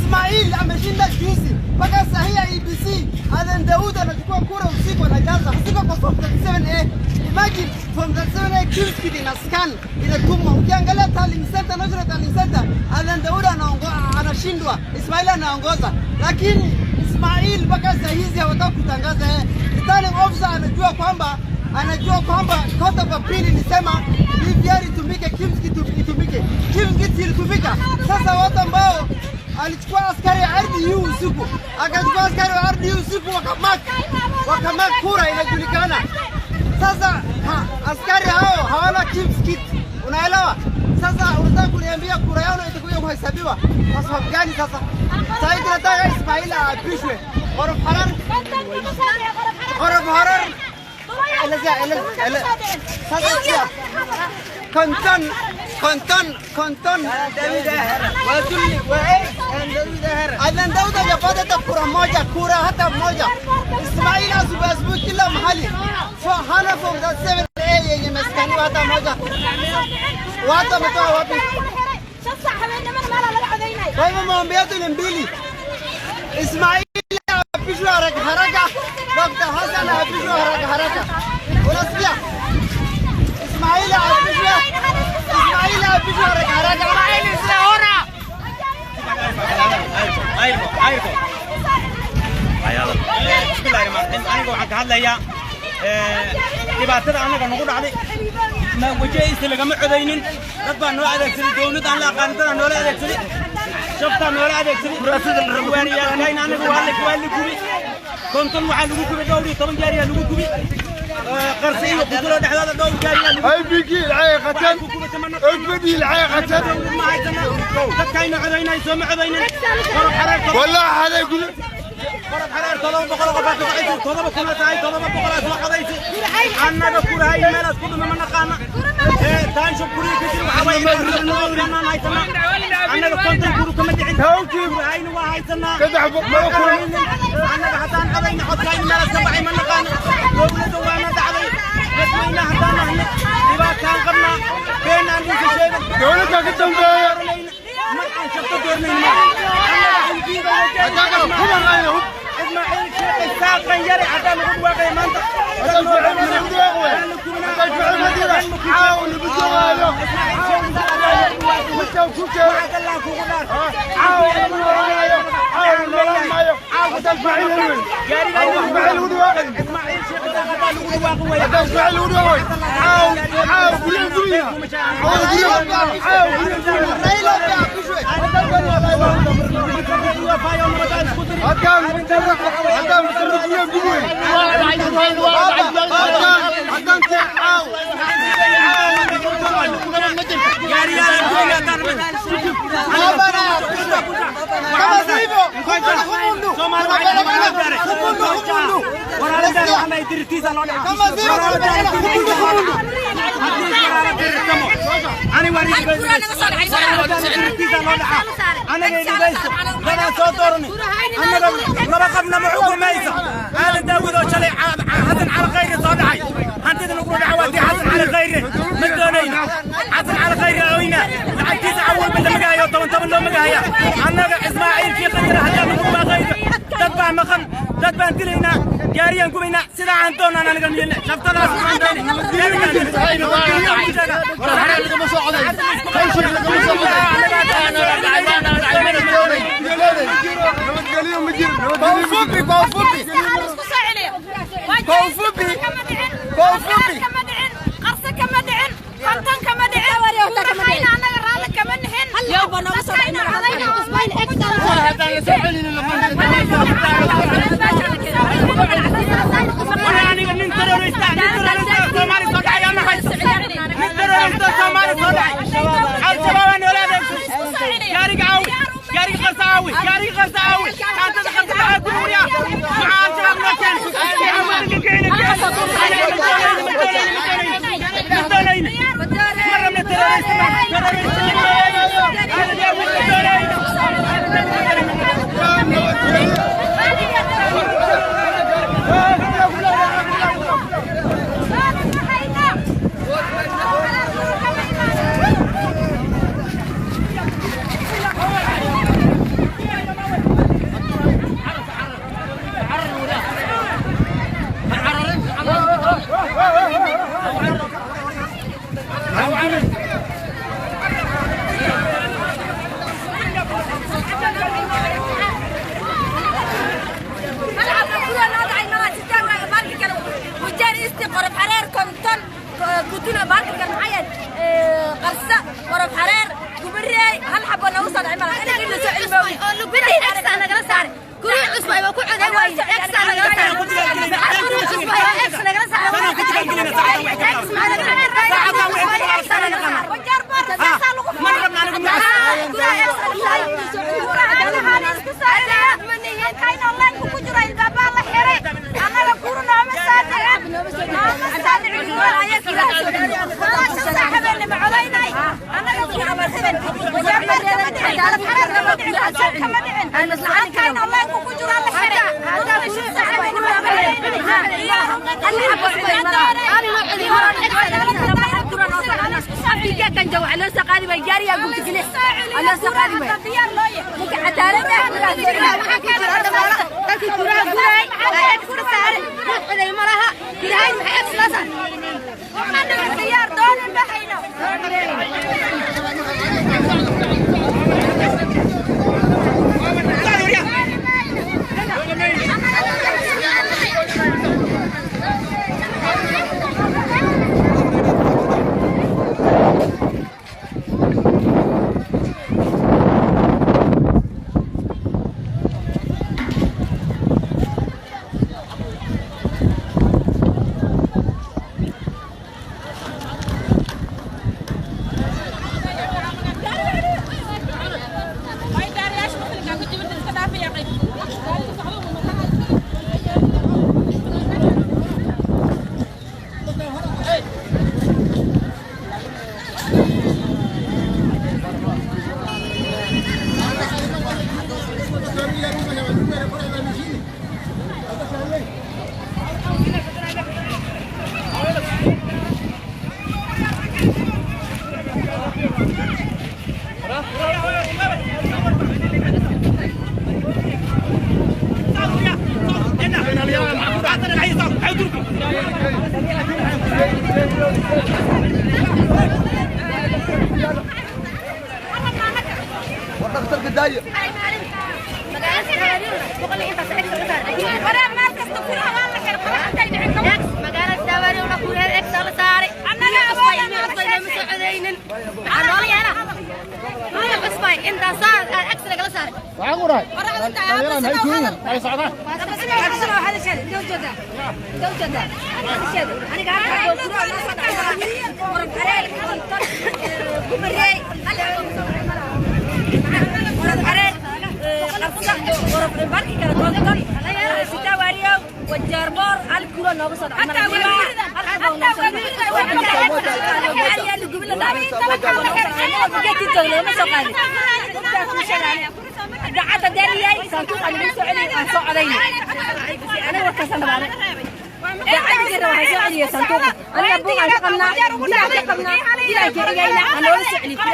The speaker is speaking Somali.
Ismail ameshinda juzi mpaka saa hii IEBC. Aden Daud anachukua kura usiku anajaza usiku kwa form 37A. Imagine form 37A KIEMS kit ina scan inatumwa. Ukiangalia tallying center, National Tallying Center, Aden Daud anashindwa, Ismail anaongoza, lakini Ismail mpaka saa hizi hawataka kutangaza yeye. Returning officer anajua kwamba Court of Appeal ilisema BVR itumike, KIEMS kit itumike. KIEMS kit ilitumika. Sasa watu ambao alichukua askari wa RDU usiku, akachukua askari wa RDU usiku wakamark kura inajulikana. Sasa askari hao hawana KIEMS kit, unaelewa? Sasa unataka kuniambia kura yao itakuja kuhesabiwa kwa sababu gani? Sasa sasa hivi tunataka Ismail aapishwe. Qorof Harar, Qorof Harar, sasa sikia. 50, 50, 50 waa dulmi, waa Adan Daud hajapata hata kura moja, kura hata moja. Ismail asubuhi asubuhi kila mahali. So hana form 7A yenye imeskaniwa hata moja. Watu wametoa wapi? Kwa hivyo maombi yetu ni mbili. Ismail aapishwe haraka haraka, Dr. Hassan aapishwe haraka haraka. Unasikia? Ismail aapishwe, Ismail aapishwe haraka haraka. Ayrko, ayrko. Bismillahi rahmaani rahiim. Aniga waxaan ka hadlayaa dhibaatada annaga nagu dhacday. Ma wajihiisa lagama codaynin. Dad baa noo adeegsaday, dowlad aan la aqaanin dadaa noola adeegsaday, shaftaa noola adeegsaday. Waariyaalkayna anaga waa la gubi. 50 waxaa lagu gubay, 14 gaariyaa lagu gubi. Qarsi iyo Qutulo dhexdooda dhowr gaariyaa lagu هاي بيجي العيقة اجبدي العيقة. Ma haysana dadkayna codaynay, sooma codaynin. Qorof Xareer والله هذا يقول Qorof Xareer 700 qof baa ka socaysa, 7,000 tahay, 700 soo codaysa. Annaga kurahay meelaas ku dhuma ma naqaana. Ee taansho kuriga ka jira waxaa waaye inaan haysanaa. Annaga 50 kuru kama dhicin. Kurahayna waa haysanaa. Saddex boqol. Annaga haddaan codayna, codkayna meelaas ka baxay ma naqaana. Dowladda waana dhacday. Dadweyne haddaan nahne dhibaataan qabnaa, been aan idinka sheegan. دولتك كتنبيه. Mar aan shaqo doornayn ma annaga xilbiida. Ismaaciil Sheekh Isaaqan yare haddaan lagu dhawaaqaya maanta. عاون بجواله عاون عاون عاون اسماعيل هلوي اسماعيل ودواقي. Ismaaciil Sheekh Isaaq haddaan lagu dhawaaqi waya. اسماعيل ودواقي، عاون عاون قولين قولين عاون قولين عاون قولين. Raila pia aapishwe. هكان هكان مسرقية قوي هكان هكان عاون. Baba aapishwe. Kama si hivyo, humundu. Humundu, humundu. Kama si hivyo, tunapeleka humundu, humundu. Anaga dhigayso dadaan soo dooranay, annaga laba qabna ma xukumaysa. Aadan Daawud oo shalay Xasan Cali Khayre soo dhacay, hantida nagula dhaca waa tii Xasan Cali Khayre. Ma doonayno Xasan Cali Khayre oyna lacagtiisa awalba la magahayo, toban toban loo magahaya. Annaga Ismaaciil Shiikh Yare haddaan nagu baaqayno, dad baa maqan, dad baan dilaynaa, gaariyaan gubaynaa, sidaa aan doonaan anaga yeelna shaftadaas aan doonay. Lagama soo coday, nabadgelyo ma jiro. Kwa ufupi, kwa ufupi. Kwa ufupi. Kwa ufupi. Kama dhicin, Qarsa kama dhicin, 50 kama dhicin, kurahayna annaga raalli kama nihin. Dadkayna codayna. Aniga nin terrorista, nin terrorista Soomaali soo dhacay ama haysto, nin terrorista Soomaali soo dhacay Al-Shabaab aan noola adeegsan. Gaariga caawi, gaariga Qarsa caawi, gaariga Qarsa caawi, kaantada Qarsa maxaa ku nuuriya? Maxaa Al-Shabaab noo keenay? Maxaa maalinka keenay? Ma doonayna, ma rabna terrorista, terrorista ma doonayna. Hada ma doonayna.